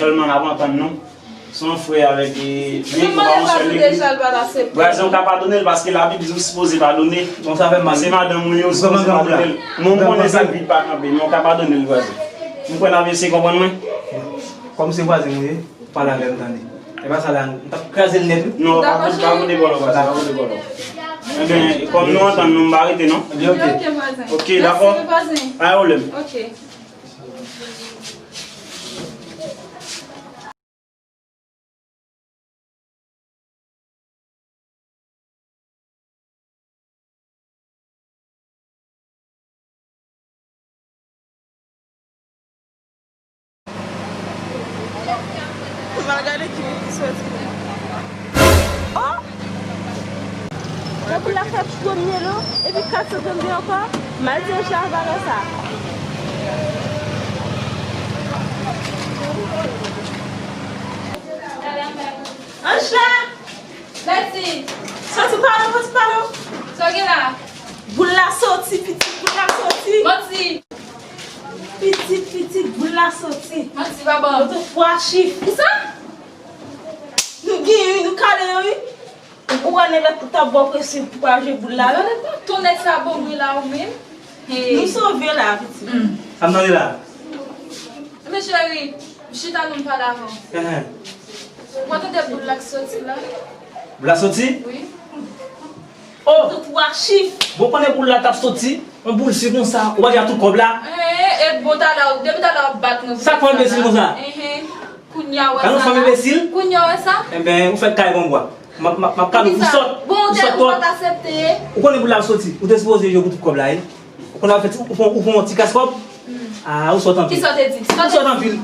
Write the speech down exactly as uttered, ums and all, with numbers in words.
sèlman n ap antann nou. Se yon frè avèk, e, byen ke w pa yon sèl legliz. Brazè, ou ka padone l paske Labib di w sipoze padone. Bon, sa fè m mal. Se madanm ou ye, ou sipoze padone l. Mwen, m konnen sa k vit pa kanpe, men ou ka padone l, Brazè. M kwè n ap eseye konprann mwen. Kòm se vwazen mwen ye, pale avè m tande. E pa sa la, m t ap kraze l nèt, wi. Non, pa koute, pa koute bòlò, Brazè, pa koute bòlò. Ebyen, kòm nou antann nou, m pa rete, non? Ebyen, ok. Ok, vwazen. Ok, dakò. Pa gen pwoblèm. Ok. Ou mal gade ki bout ki soti. Oh! Jan boul la fè premye lo, epi kat san trannde ankò, m al di Anchla valè sa. Anchla! Mèsi. Soti pale, soti pale. Sa w gen la? Boul la soti, pitit, boul la soti. Manti. Pitit, pitit, boul la soti. Manti, pa ban. Yo te twa chif. Kisa? Nou genyen, wi, nou kale yo, wi. Ou wè nèg la t ap ba w presyon pou pa jwe boul la, wi. Ton nèg sa bon, wi, la, ou menm. Hey. Nou sove la, pitit. Sa m tande la? Men cheri, chita nou m pale avè w. Enhen. Ou pa tande boul la k soti la? Boul la soti? Wi. Oh! Tout twa chif. Bon, konnen boul la t ap soti, yon boul si konsa, ou pa di a tout kòb la? Enhen, e bon talè, depi talè w ap bat mwen. Sa k fè w enbesil konsa? Enhen. Kounye a w wè sa la? Kounye a w wè sa? Enben, ou fèk kay bon bwa. M ap, m ap, m ap kale w pou sòt. Bon, ou te, ou pa t aksepte. Ou konnen boul la ap soti. Ou te sipoze jwe pou tout kòb la, wi. Ou konnen ap fè ti, ou fè, ou fè yon ti kas kòb. Ah, ou sòt anpil. Kisa w te di? Ou sòt anpil.